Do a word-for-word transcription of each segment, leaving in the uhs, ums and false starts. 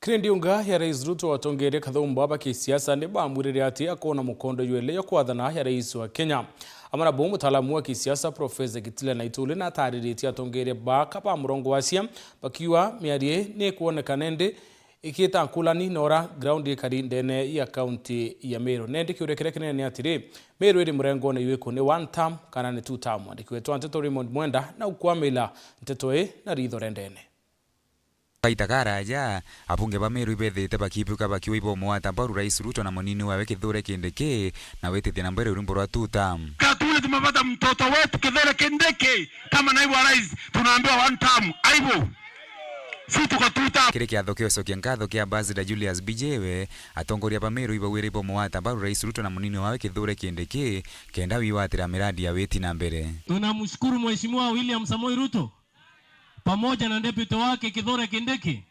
Kiri ndiunga ya Rais Ruto, atongeria kathumba ba kisiasa ni bamwirire ati akoona mukondo jwele ya kwathana ya rais wa Kenya. Amwe nabo mutaalamu wa kisiasa Professor Kitile Naituli natariritie atongeria ba kaba murongo wacia, bakiuga miario ni kwonekana indi ikiita nkulani na uria ground ikari ndene ya kaunti ya Meru. Nendi kiuria kiria kinene ni atiri, Meru iri murengone jwiku, ni one term kana ni two term? Mwandiki wetu wa nteto Raymond Mwenda na ukwamila nteto ii na ritho rendene. Kaita karaja, abunge ba Meru ibethite bakibuka bakiuga ibomwata mbaru Rais Ruto na munini wawe Kithure Kindiki na witithia na mbere urumbo rwa two term. Katule tumepata mtoto wetu Kithure Kindiki kama naibu wa rais, tunaambiwa one term. Aibu. Si tuko two term. Kiri kiatho kia ucokia nkatho kia Ambassador Julius Bijewe, atongoria ba Meru ibaugire ibomwata mbaru Rais Ruto na munini wawe Kithure Kindiki kenda wiwatira miradi ya witi na mbere. Tunamshukuru Mheshimiwa William Samoei Ruto pamoja na deputy wake Kithure Kindiki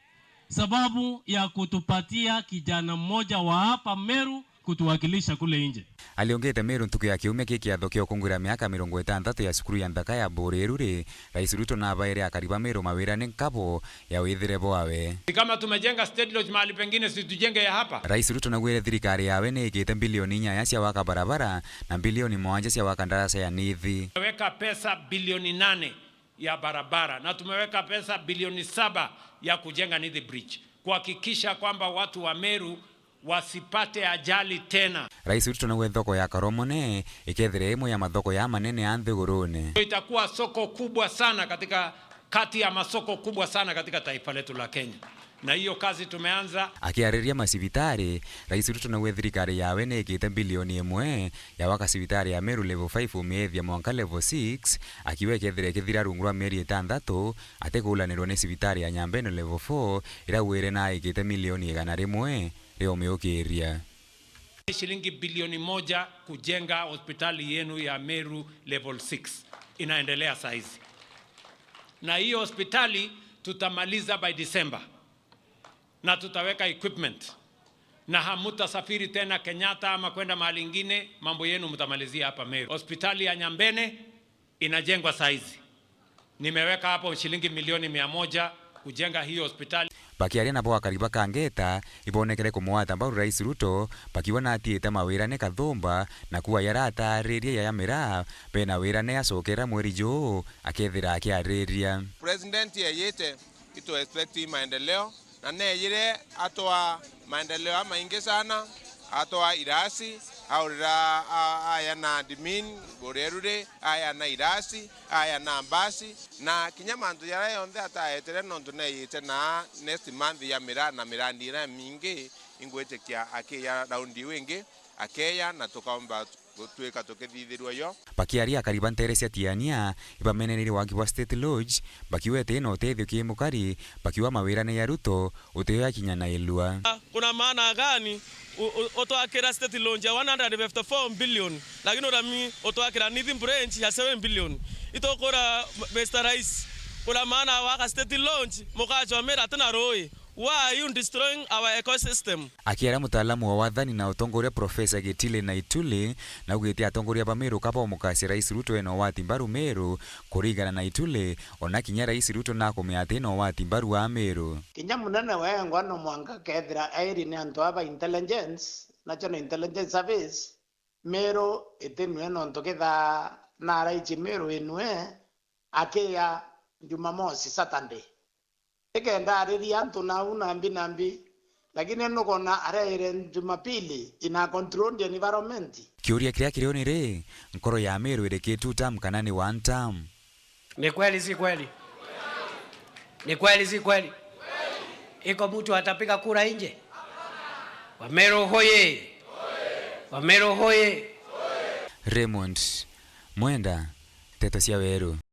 sababu ya kutupatia kijana mmoja wa hapa Meru kutuwakilisha kule nje. Aliongete Meru ntuku ya kiumia ki kiatho kia ukunguira miaka mirongo itantatu ya cukuru ya nthaka ya Bureru ri, Rais Ruto nabaire akari ba Meru mawira ni nkabo ya withire bwawe. Ni kama tumejenga State Lodge mahali pengine, si tujenge ya hapa? Rais Ruto naugire thirikari yawe ni ikite bilioni inyanya cia waka barabara na bilioni mwanja cia waka ndaraca ya Nithi. Weka pesa bilioni nane ya barabara na tumeweka pesa bilioni saba ya kujenga Nithi Bridge, kuhakikisha kwamba watu wa Meru wasipate ajali tena. Rais Ruto nauga thoko ya Karomone ikethira imwe ya mathoko ya manene a nthigurune. Itakuwa soko kubwa sana katika, kati ya masoko kubwa sana katika taifa letu la Kenya. Na hiyo kazi tumeanza. Akiariria macibitari, Rais Ruto nauga thirikari yawe ni ikite bilioni imwe ya waka cibitari ya Meru level five umiithia mwanka level six, akiuga ikethira ikithira rungu rwa mieri itanthatu, atikuulanirwa ni cibitari ya Nyambene level four, iria wire na aikite milioni igana rimwe ria umiukiria. Shilingi bilioni moja kujenga hospitali yenu ya Meru level six inaendelea saizi. Na hiyo hospitali tutamaliza by December. Na tutaweka equipment. Na hamutasafiri tena Kenyatta ama kwenda mahali ingine, mambo yenu mtamalizia hapa Meru. Hospitali ya Nyambene inajengwa saizi. Nimeweka hapo shilingi milioni mia moja kujenga hiyo hospitali. Bakiaria nabo akari ba Kangeta ibonekere kumwata mbaru Rais Ruto, bakiuga natiite mawira ni kathumba, na kuwa yarataariria yaya miraa bena wira ni acokera mweri juu akethira akiariria. President yeyite itu expect maendeleo, na neyire atwa maendeleo amaingi sana, atwa irasi, aurira a-, aya na admin, Bureru ri, aya na irasi, aya na mbasi, na kinya mantu jaria yonthe ataetere nontu neyite na next month ya miraa na mirandi iria mingi ingwitikia akiya raundi iu ingi, akeya na tukaomba gutwika tukithithirua yo. Bakiaria akari ba ntere cia Tiania, ibamenereire waki bwa State Lodge, bakiuga iti na utethio ki mukari, bakiuga mawirane ya Ruto, utio yakinya na ilua. Kuna maana gani u-, u-, utwakira State Lodge ya one hundred fifty-four billion, lakini urami utwakira Nithi Bridge ya seven billion? Itukura, Mister Rais, kuna maana waka State Lodge, mukachomera ati na rui? Why are you destroying our ecosystem? Akiaria mutaalamu wa wathani na utongoria Professor Gitile Naituli, naugite atongoria ba Meru kaba umukasia Rais Ruto ena ugwati mbaru Meru kuringana na Ituli, ona kinya Rais Ruto nakumia ati ena ugwati mbaru wa Meru. Kinya munene wengwa no mwanka kethira airi ni antu aba intelligence, National Intelligence Service, Meru itinwe nontu ketha na raiji Meru inwe akiya Jumamosi, Saturday. Ikenda ariria antu nau nambi nambi, lakini nukona areire Jumapili ina controlled environment. Kiuria kiria kirio ni ri, nkoro ya Meru iri ki two term kana ni one term? Ni kweli si kweli? Ni kweli si kweli? Iko mtu atapiga kura nje? Wameru hoye! Wameru hoye! Raymond Mwenda, Nteto cia Weru.